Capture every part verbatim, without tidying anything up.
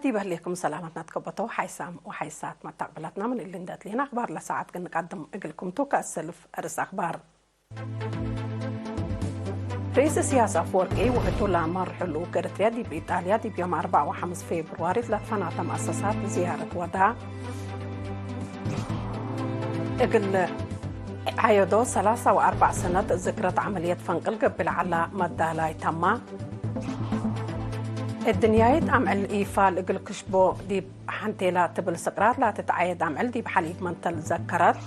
ዲብ ህሌኩም ሰላመትነ ትከበተው ሓይሳም ወሓይሳት መተቅብለትነ፣ ምን እሊ እንዴ ትሌነ አክባር ለሰዓት ክንቀድም እግልኩም ቱ። ከእሰልፍ ርእስ አክባር። ርኢስ እስያስ አፍወርቂ ወህቱ ለመርሑ ልኡክ ኤረትርያ ዲብ ኢጣልያ ዲብ ዮም አርበዕ ወሐምስ ፌብርዋሪ ለትፈናተ መአሰሳት ዝያረት ወዳ። እግል ዐየዶ ሰላሳ ወአርበዕ ሰነት ዝክረት ዐመልየት ፈንቅል ገብእ ለዐላ መዳላይ ተማ። እድንያይት አምዕል ኢፋል እግል ክሽቦ ዲብ ሐንቴላ ትብል ስቅራት ላትትዐየድ አምዕል ዲብ ሐሊብ መንተል ዘከረት።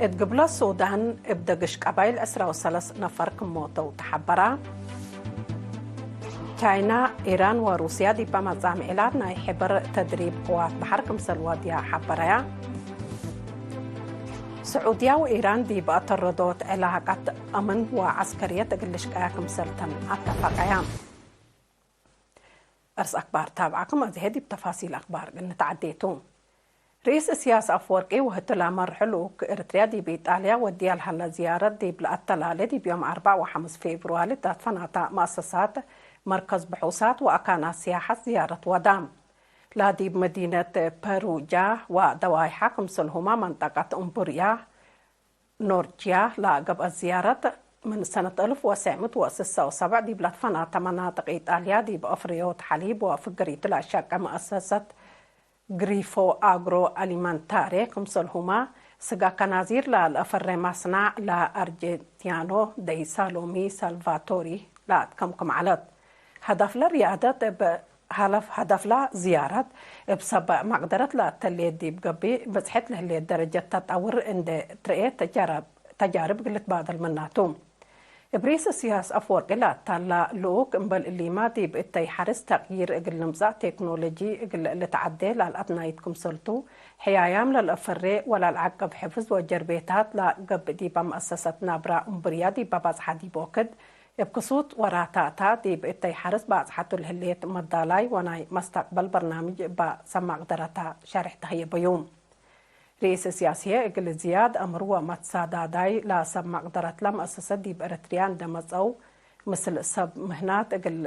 እት ግብለት ሱዳን እብ ደግሽ ቀባይል ዕስራ ወሰለስ ነፈር ክም ሞተው ተሐበራ። ቻይና፣ ኢራን ወሩስያ ዲበ መጻምዒላት ናይ ሕበር ተድሪብ ቅዋት በሐር ክምሰል ወድያ ሐበረያ። ስዑድያ ወኢራን ዲብ አተረዶት ዕላቀት አምን ወዐስከርየት እግል ልሽቀያ ክምሰልተን አተፈቀያ። እርስ አክባር ታብዓኩም አዜ ዲብ ተፋሲል አክባር እንተዓዴቱ። ርኢስ እስያስ አፍወርቂ ወህቱ ለመርሑ ልኡክ ኤረትርያ ዲብ ኢጣልያ ወድያ ለሀለ ዝያረት ዲብ ለአተላሌ ዲብ ዮም አርበዕ ወሐምስ ፌብርዋሪ ዳትፈናታ መአሰሳት መርከዝ ብሑሳት ወአካናት ሲያሐት ዝያረት ወዳ። ላዲብ መዲነት ፐሩጃ ወደዋይሓ ክምሰልሁመ መንጠቀት እምቡርያ ኖርጅያ ለገብአት ዝያረት፣ ምን ሰነት አልፍ ወትሰዕ ምእት ወስሳ ወሰብዕ ዲብ ለትፈናተ መናጥቅ ኢጣልያ ዲብ አፍርዮት ሐሊብ ወፍግሪቱ ለአሸቄ መአሰሰት ግሪፎ አግሮ አሊመንታሬ፣ ክምሰልሁመ ስጋ ከናዚር ለለአፈሬ ማስናዕ ለአርጀንቲያኖ ደይ ሳሎሚ ሳልቫቶሪ ለአትከምክም ዐለት። ሀደፍለ ርያደት እብ ሀለፍ ሀደፍላ ዝያረት፣ እብ ሰብ መቅደረት ለአተሌት ዲብ ገብእ ብጽሕት ለህሌት ደረጀት ተጠውር እንዴ ትርኤ ተጃረብ-፣ ተጃርብ እግል ልትባደል ምናቱ። እብ ርኢስ እስያስ አፍወርቂ ለአታላ ልኡክ፣ እምበል እሊማ ዲብ እተይ ሐርስ ተቅዪር እግል ልምጸእ ቴክኖሎጂ እግል ልትዐዴ ለአልአትናይት ክምሰልቱ፣ ሕያያም ለልአፈሬ ወለልዓቅብ ሕፍዝ ወጀርቤታት ለገብእ ዲበ መአሰሰት ናብራ እምብርያ ዲበ ባጽሓ ዲብ ወክድ፣ እብ ክሱት ወራታእታ ዲብ እተይ ሐርስ ባጽሓቱ ለህሌት መዳላይ ወናይ መስተቅበል በርናምጅ እበ ሰብ መቅደረታ ሸርሕ ተህየበዩ። ርኢስ እስያስ ህዬ እግል ዝያድ አምር ወመትሳዳዳይ ለሰብ መቅደረትለ መአሰሰት ዲብ ኤረትርያ እንዴ መጸው ምስል ሰብ ምህናት እግል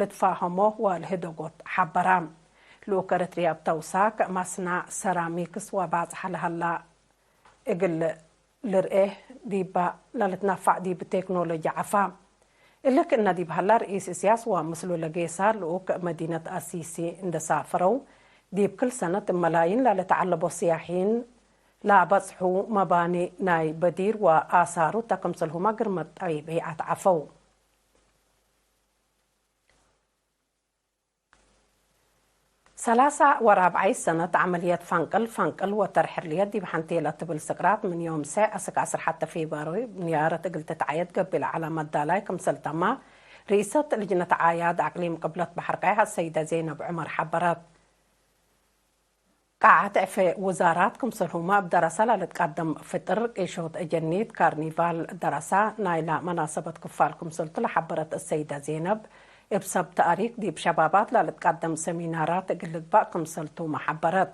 ልትፋሀሞ ወልህደጎት ሐበራ። ልኡክ ኤረትርያ እብ ተውሳክ፣ መስናዕ ሰራሚክስ ወባጽሐ ለሀላ እግል ልርኤ ዲበ ለልትነፋዕ ዲብ ቴክኖሎጂ ዐፋ። እሊ ክእነ ዲብ ሀላ፣ ርኢስ እስያስ ወምስሉ ለጌሰ ልኡክ መዲነት አሲሲ እንዴ ሳፈረው፣ ዲብ ክል ሰነት እብ መላይን ለልትዐለቦ ስያሒን ለአበጽሑ መባኒ ናይ በዲር ወአሳሩ ተ ክምሰልሁመ ግርመት ጠቢዐት ዐፈው። ሰላሳ ወራብዓይ ሰነት ዐመልየት ፈንቅል፣ ፈንቅል ወተር ሕርየት ዲብ ሐንቴለ ትብል ስቅራት ምን ዮም ሰዕ አስክ ዐስር ሐተ ፌብርዋሪ ንያረት እግል ትትዐየድ ገብእ ለዐለ መዳላይ ክምሰል ተማ፣ ርኢሰት ልጅነት ዓያድ አቅሊም ቅብለት በሐር ቀያሕ አሰይደ ዜነብ ዑመር ሐበረት። ቃዐት ዕፌ ውዛራት ክምሰልሁመ እብ ደረሰ ለልትቀደም ፍጥር፣ ቂሾት እጀኒት፣ ካርኒቫል ደረሰ ናይለ መናሰበት ክፋል ክምሰልቱ ለሐበረት እሰይደ ዜነብ፣ እብ ሰብ ተእሪክ ዲብ ሸባባት ለልትቀደም ሰሚናራት እግል ልግባእ ክምሰልቱመ ሐበረት።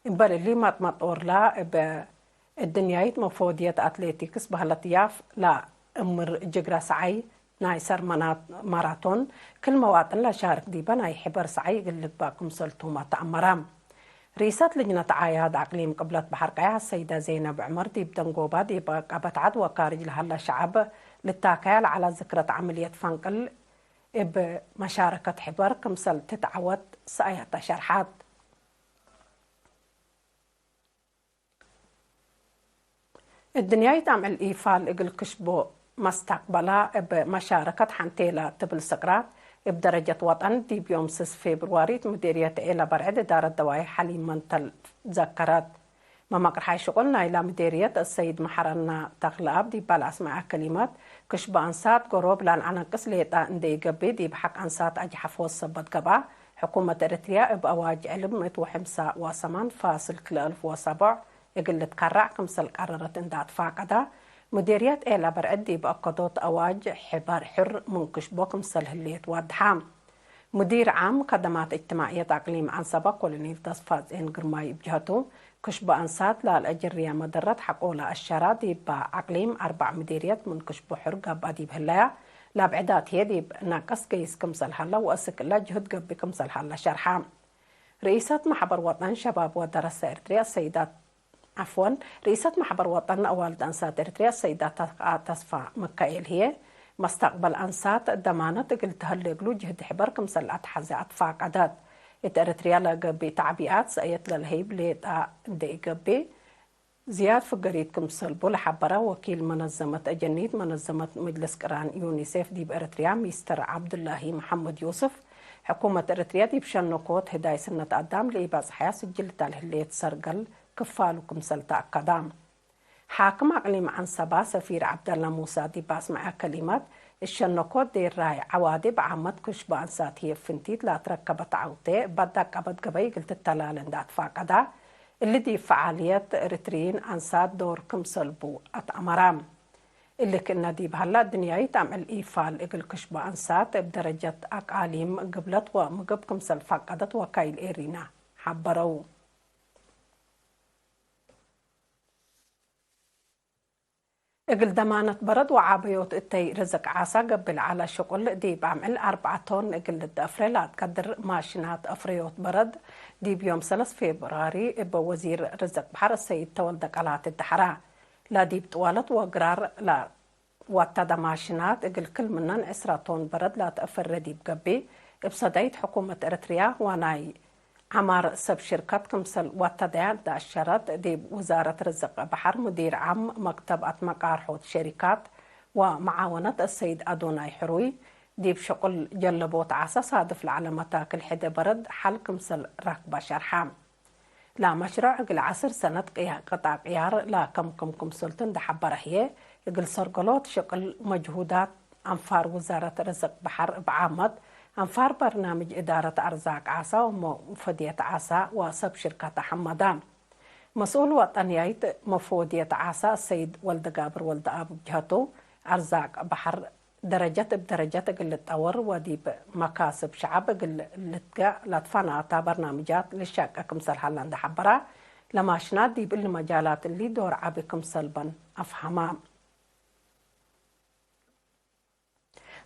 እምበል እሊ፣ መጥመጦርላ እብ እድንያይት መፎድየት አትሌቲክስ በህለት ያፍ ለእምር ጅግረ ሰዓይ ናይ ሰር መና-፣ ማራቶን፣ ክል መዋጥን ለሻርክ ዲበ ናይ ሕበር ሰዓይ እግል ልግባእ ክምሰልቱመ ተአመረ። ርኢሰት ልጅነት ዓያድ አቅሊም ቅብለት በሐር ቀያሕ አሰይደ ዜነብ ዑመር ዲብ ደንጎባ ዲብ ቀበት ዐድ ወካርጅ ለሀለ ሸዐብ ልታከያ ለዐለ ዝክረት ዐመልየት ፈንቅል እብ መሻረከት ሕበር ክምሰል ትትዐወት ሰአያተ ሸርሐት። እድንያይት አምዕል ኢፋል እግል ክሽቦ መስተቅበላ እብ መሻረከት ሐንቴለ ትብል ስቅራት እብ ደረጀት ወጠን ዲብ ዮም ስስ ፌብርዋሪ እት ምዴርየት ዔለ በርዕድ እዳረት ደዋይ ሐሊም መንተል ዘከረት። መመቅርሓይ ሽቁል ናይላ ምዴርየት እሰይድ መሐረና ተክለአብ ዲባ ለአስመዐ ከሊመት፣ ክሽቦ አንሳት ገሮብ ላልአነቅስ ሌጣ እንዴ ኢገብእ ዲብ ሐቅ አንሳት አጅሐፎት ሰበት ገብአ፣ ሕኩመት ኤረትርያ እብ አዋጅ ዕልብ ምእት ወሐምሳ ወሰማን ፋስል ክልኤ አልፍ ወሰቦዕ እግል ልትከረዕ ክምሰል ቀረረት እንዳ ትፋቀደ፣ ምዴርየት ዔለ በርዕድ ዲብ አከዶት አዋጅ ሕበር ሕር ምን ክሽቦ ክምሰል ህሌት ወድሐ። ሙዲር ዓም ከደማት እጅትማዕየት አቅሊም ዐንሰበ ኮሎኔል ተስፋጼን ግርማይ እብ ጀሀቱ፣ ክሽቦ አንሳት ለአልአጀርያ መደረት ሐቆ ለአሸራ፣ ዲበ አቅሊም አርበዕ ምዴርየት ምን ክሽቦ ሕር ገብአ ዲብ ህለያ፣ ለአብዕዳት ህዬ ዲብ ናቅስ ገይስ ክምሰል ሀለ ወአስክ እለ ጅህድ ገብእ ክምሰል ሀለ ሸርሐ። ርኢሰት መሕበር ወጠን ሸባብ ወደረሰ ኤርትርያ ሰይዳት፣ ዐፍወን፣ ርኢሰት መሕበር ወጠን አዋልድ አንሳት ኤርትርያ ሰይዳት ተስፋ ምካኤል ህዬ፣ መስተቅበል አንሳት ደማነት እግል ተህሌ እግሉ ጅህድ ሕበር ክምሰል አትሐዜ አትፋቀደት። እት ኤርትርያ ለገብእ ተዕቢኣት ሰእየት ለልሀይብ ሌጣ እንዴ ኢገብእ፣ ዝያድ ፍገሪት ክምሰልቡ ለሐበረ ወኪል መነዘመት አጀኒት መነዘመት ምጅልስ ቅራን ዩኒሴፍ ዲብ ኤረትርያ ሚስተር ዐብዱላሂ መሐመድ ዮስፍ፣ ሕኩመት ኤረትርያ ዲብ ሸነኮት ህዳይ ስነት አዳም ለኢበጽሐያ ስጅል እተ ለህሌት ሰርገል ክፋሉ ክምሰል ተአከደ። ሓክም አቅሊም ዐንሰባ ሰፊር ዐብደላ ሙሳ ዲብ አስመዐ ከሊመት፣ እሸነኮት ዴራይ ዐዋዴ በዓመት ክሽበ አንሳት ህዬ ፍንቲት ለአትረከበት ዐውቴ፣ በዳቀበት ገበይ እግል ትተላለ እንዴ አትፋቀዳ፣ እሊ ዲብ ፈዓልየት ኤሪትርዪን አንሳት ዶር ክምሰልቡ አትአመራ። እሊ ክእነ ዲብ ሀላ፣ እድንያይት አምዕል ኢፋል እግል ክሽበ አንሳት እብ ደረጀት አቃሊም ግብለት ወምግብ ክምሰል ፈቀደት ወካይል ኤሪና ሐበረው። እግል ደማነት በረድ ወዓበዮት እተይ ርዝቅ ዓሳ ገብእ ለዐለ ሽቁል፣ ዲብ አምዕል አርበዕ ቶን እግል ልትአፍሬ ለአትቀድር ማሽናት አፍረዮት በረድ፣ ዲብ ዮም ሰለስ ፌብራሪ እብ ወዚር ርዝቅ በሐር ሰይድ ተወልደ ቀላት ደሐራ። ለዲብ ጥዋለት ወግራር ለወተደ ማሽናት፣ እግል ክል ምነን ዕስራ ቶን በረድ ለአትአፍሬ ዲብ ገብእ፣ እብ ሰዳይት ሕኩመት ኤረትርያ ወናይ ዐማር ሰብ ሽርከት ክምሰል ወተደያ እንዴ አሸረት፣ ዲብ ውዛረት ርዝቅ በሐር ሙዲር ዓም መክተብ አትመቃርሖት ሸሪካት ወመዓወነት አሰይድ አዶናይ ሕሩይ፣ ዲብ ሽቁል ጀለቦት ዓሳ ሳድፍ ለዐለ መታክል ሕደ በረድ ሐል ክምሰል ረክበ ሸርሐ። ለመሽሮዕ እግል ዐስር ሰነት ቅያ-፣ ቅጣ ቅያር ለከምክም ክምሰልቱ እንዴ ሐበረ ህዬ፣ እግል ሰርገሎት ሽቅል መጅሁዳት አንፋር ውዛረት ርዝቅ በሐር እብ ዓመት፣ አንፋር በርናምጅ እዳረት አርዛቅ ዓሳ ወመፎድየት ዓሳ ወሰብ ሽርከት አሐመዳ። መስኡል ወጠንያይት መፎድየት ዓሳ ሰይድ ወልደጋብር ወልደአብ እብ ጀሀቱ፣ አርዛቅ በሐር ደረጀት እብ ደረጀት እግል ልትጠወር ወዲብ መካስብ ሸዐብ እግል ልትገእ ለትፈናተ በርናምጃት ልሸቄ ክምሰል ሀለ እንዴ ሐበራ፣ ለማሽናት ዲብ እሊ መጃላት እሊ ዶር ዐቢ ክምሰል በን አፍሀማ።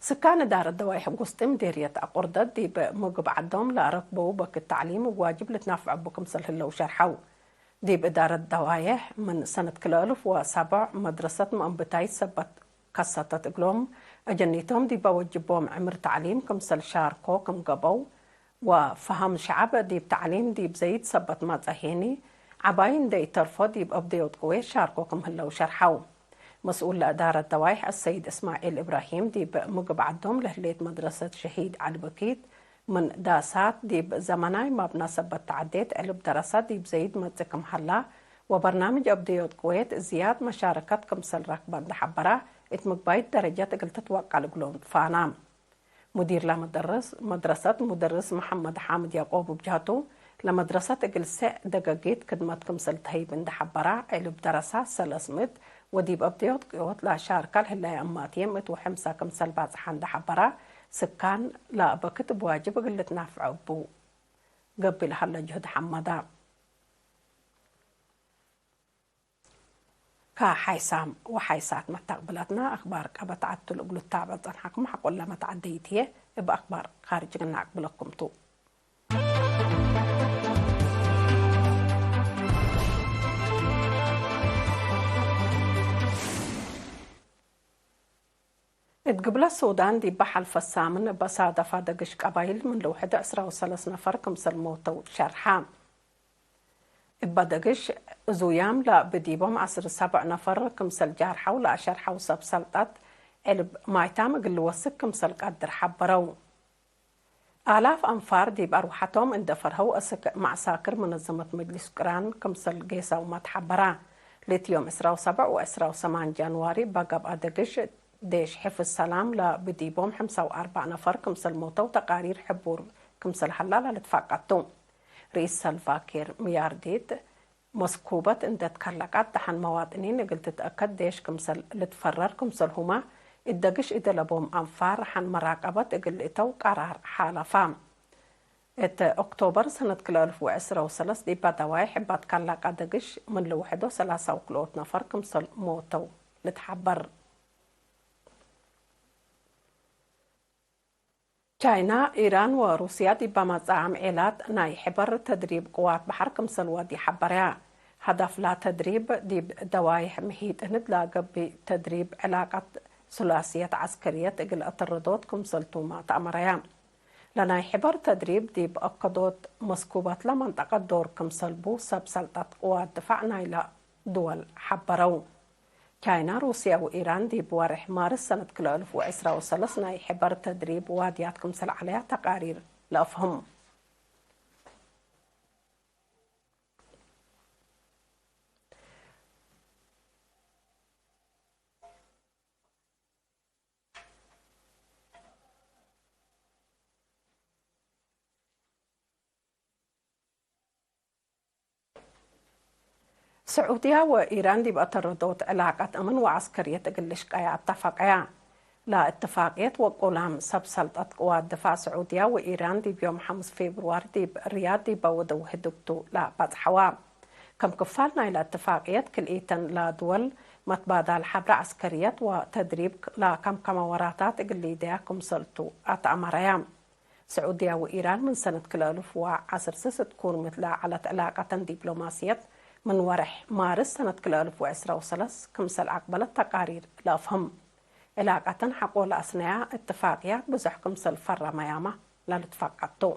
ስካን እዳረት ደዋይሕ ጉስጢ ምዴርየት አቁርደት ዲብ ምግብ ዐዶም ለአረክበው በክት ተዕሊም እብ ዋጅብ ልትናፍዐቡ ክምሰል ህለው ሸርሐው። ዲብ እዳረት ደዋይሕ ምን ሰነት ክልኤ አልፍ ወሰብዕ መድረሰት መአንብታይት ሰበት ከሰተት እግሎም፣ አጀኒቶም ዲብ አወጅቦም ዕምር ተዕሊም ክምሰል ሻርኮ ክም ገብአው፣ ወፈሀም ሸዐብ ዲብ ተዕሊም ዲብ ዘይድ ሰበት መጽአ ሄኒ፣ ዐባይ እንዴ ኢተርፎ ዲብ አብደዮት ቅዌት ሻርኮ ክም ህለው ሸርሐው። መስኡል ለእዳረት ደዋይሕ አሰይድ እስማዒል እብራሂም ዲብ ምግብ ዐዶም ለህሌት መድረሰት ሸሂድ ዐሊ በኪት ምን ዳሳት ዲብ ዘመናይ መብነ ሰበት ተዐዴት ዕልብ ደረሰ ዲብ ዘይድ መጽእ ክም ሀላ ወበርናምጅ አብደዮት ቅዌት ዝያድ መሻረከት ክምሰል ረክበ እንዴ ሐበራ፣ እት ምግባይት ደረጀት እግል ትትወቀል እግሎም ትፋና። ሙዲር ለመደርስ መድረሰት ሙደርስ መሐመድ ሓምድ ያቆብ እብ ጀህቱ፣ ለመድረሰት እግል ሰዕ ደገጊት ክድመት ክምሰል ተህይብ እንዴ ሐበራ፣ ዕልብ ደረሳ ሰለስ ምእት ወዲብ አብደዮት ቅዮት ለአሻርከ ለህለየ እማትዬም እት ወሐምሳ ክምሰል ባጽሓ እንዴ ሐበራ፣ ስካን ለአበክት እብ ዋጅብ እግል ልትናፍዐ እቡ ገብእ ለሀለ ጅሁድ ሐመዳ። ከሓይሳም ወሓይሳት መተቅብለትና አክባር ቀበት ዐቱ ለእግሉ ትታብዕ ጸንሐኩም ሐቆለ መትዐደይት ህዬ እብ አክባር ካርጅ ክና አቅብለኩም ቱ። እት ግብለት ሱዳን ዲበ ሐልፈ ሳምን እበ ሳደፋ ደግሽ ቀባይል ምን ልውሕድ ዕስራ ወሰለስ ነፈር ክምሰል ሞተው ሸርሐ። እበ ደግሽ እዙያም ለእብ ዲቦም ዐስር ሰብዕ ነፈር ክምሰል ጃርሐው ለአሸርሐው ሰብ ሰልጠት ዕልብ ማይታም እግል ልወስክ ክምሰል ቀድር ሐበረው። አላፍ አንፋር ዲብ አርወሐቶም እንዴ ፈርሀው አስክ መዐሳክር መነዘመት መጅልስ ቅራን ክምሰል ጌሳውመ ተሐበራ። ሌት ዮም ዕስራ ወሰብዕ ወዕስራ ወሰማን ጃንዋሪ እበ ገብአ ደግሽ ዴሽ ሕፍዝ ሰላም ለእብ ዲቦም ሐምሳ ወአርበዕ ነፈር ክምሰል ሞተው ተቃሪር ሕቡር ክምሰል ሀላ ለልትፋቀድ ቱ። ርኢስ ሳልቫ ኪር ሚያርዲት መስኩበት እንዴ ትከለቀት ደሐን መዋጥኒን እግል ትትአከድ ዴሽ ክምሰል ልትፈረር ክምሰልሁመ እት ደግሽ እደለቦም አንፋር ሐን መራቀበት እግል ልእተው ቀራር ሓለፋ። እት ኦክቶበር ሰነት ክልኤ አልፍ ወዕስራ ወሰለስ ዲበ ደዋይሕ እበ ትከለቀ ደግሽ ምን ልውሕዶ ሰላሳ ወክልኦት ነፈር ክምሰል ሞተው ልትሐበር። ቻይና፣ ኢራን ወሩስያ ዲብ መጻእ አምዔላት ናይ ሕበር ተድሪብ ቅዋት በሐር ክምሰል ወዲ ሐበረያ። ሀዳፍላ ተድሪብ ዲብ ደዋይሕ ምሒጥን እት ለገብእ ተድሪብ ዕላቀት ሱላስየት ዐስከርየት እግል አተረዶት ክምሰልቱመ ተአመረያ። ለናይ ሕበር ተድሪብ ዲብ አከዶት መስኩበትለ መንጠቀት ዶር ክምሰልቡ ሰብ ሰልጠት ቅዋት ድፋዕ ናይለ ድወል ሐበረው። ቻይና፣ ሩስያ ወኢራን ዲብ ወሬሕ ማርስ ሰነት ክልኤ አልፍ ወዕስራ ወሰለስ ናይ ሕበር ተድሪብ ዋድያት ክምሰል ዐለያ ተቃሪር ለአፍህም። ስዑድያ ወኢራን ዲብ አተረዶት ዕላቀት አምን ወዐስከርየት እግል ልሽቀያ አተፈቀያ። ለእትፋቅየት ወቁላም ሰብ ሰልጠት ቅዋት ድፋዕ ስዑድያ ወኢራን ዲብ ዮም ሐሙስ ፌብርዋሪ ዲብ ሪያድ ዲብ አወደው ህድግቱ ለበጽሐዋ። ከም ክፋል ናይለ እትፋቅየት ክልኢተን ለድወል መትባዳል ሐብረ ዐስከርየት ወተድሪብ ለከምከመ ወራታት እግል ሊደያ ክምሰልቱ አትአመረያ። ስዑድያ ወኢራን ምን ሰነት ክልኤ አልፍ ወዐስር ስስ እት ኩርምት ለዐለት ዕላቀተን ዲፕሎማስየት፣ ምን ወሬሕ ማርስ ሰነት ክልኤ አልፍ ወዕስራ ወሰለስ ክምሰል አቅበለት ተቃሪር ለአፍህም። ዕላቀተን ሐቆ ለአስነያ እትፋቅያት ብዙሕ ክምሰል ፈረመያመ ለልትፈቀድ ቱ።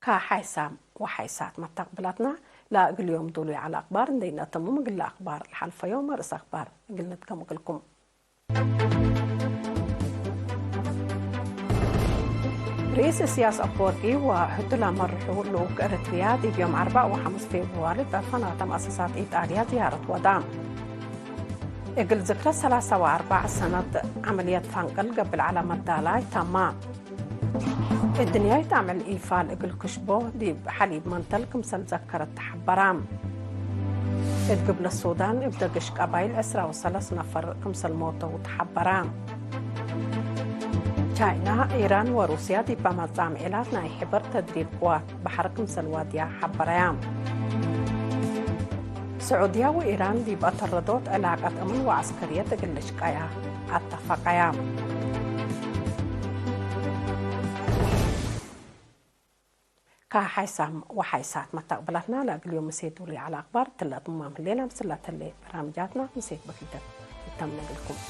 ከሓይሳም ወሓይሳት መተቅብላትና ለእግል ዮም ዱሉይ ዐለ አክባር እንዴ ነአተምም፣ እግል ለአክባር ለሐልፈዮም ርእስ አክባር እግል ንድገም እግልኩም። ርኢስ እስያስ አፈወርቂ ወህቱ ለመርሑ ልኡክ ኤረትርያ ዲብ ዮም አርበዕ ወሐሙስ ፌብርዋሪ እት ፈናተ መአሰሳት ኢጣልያ ዝያረት ወዳ። እግል ዝክረ ሰላሳ ወአርበዕ ሰነት ዐመልየት ፈንቅል ገብእ ዐለ መዳላይ ተማ። እድንያይት አምዕል ኢፋል እግል ክሽቦ ዲብ ሐሊብ መንተል ክምሰል ዘከረት ተሐበራ። እት ግብለ ሱዳን እብ ደግሽ ቀባይል ዕስራ ወሰለስ ነፈር ክምሰል ሞተው ተሐበራ። ቻይና፣ ኢራን ወሩስያ ዲብ መጻምዒላት ናይ ሕበር ተድሪብ ቅዋት በሐር ክምሰል ዋድያ ሐበረያ። ስዑድያ ወኢራን ዲብ አተረዶት ዕላቀት አምን ወዐስከርየት እግል ልሽቀያ አተፈቀያ። ከሓይሳም ወሓይሳት መተቅብላትና ለእግል ዮም ምሴት ዱሉይ ዐለ አክባር ትለትማም ህሌና ምስል ለተሌ በራምጃትና ምሴት በክልተት ይተምነ እግልኩም።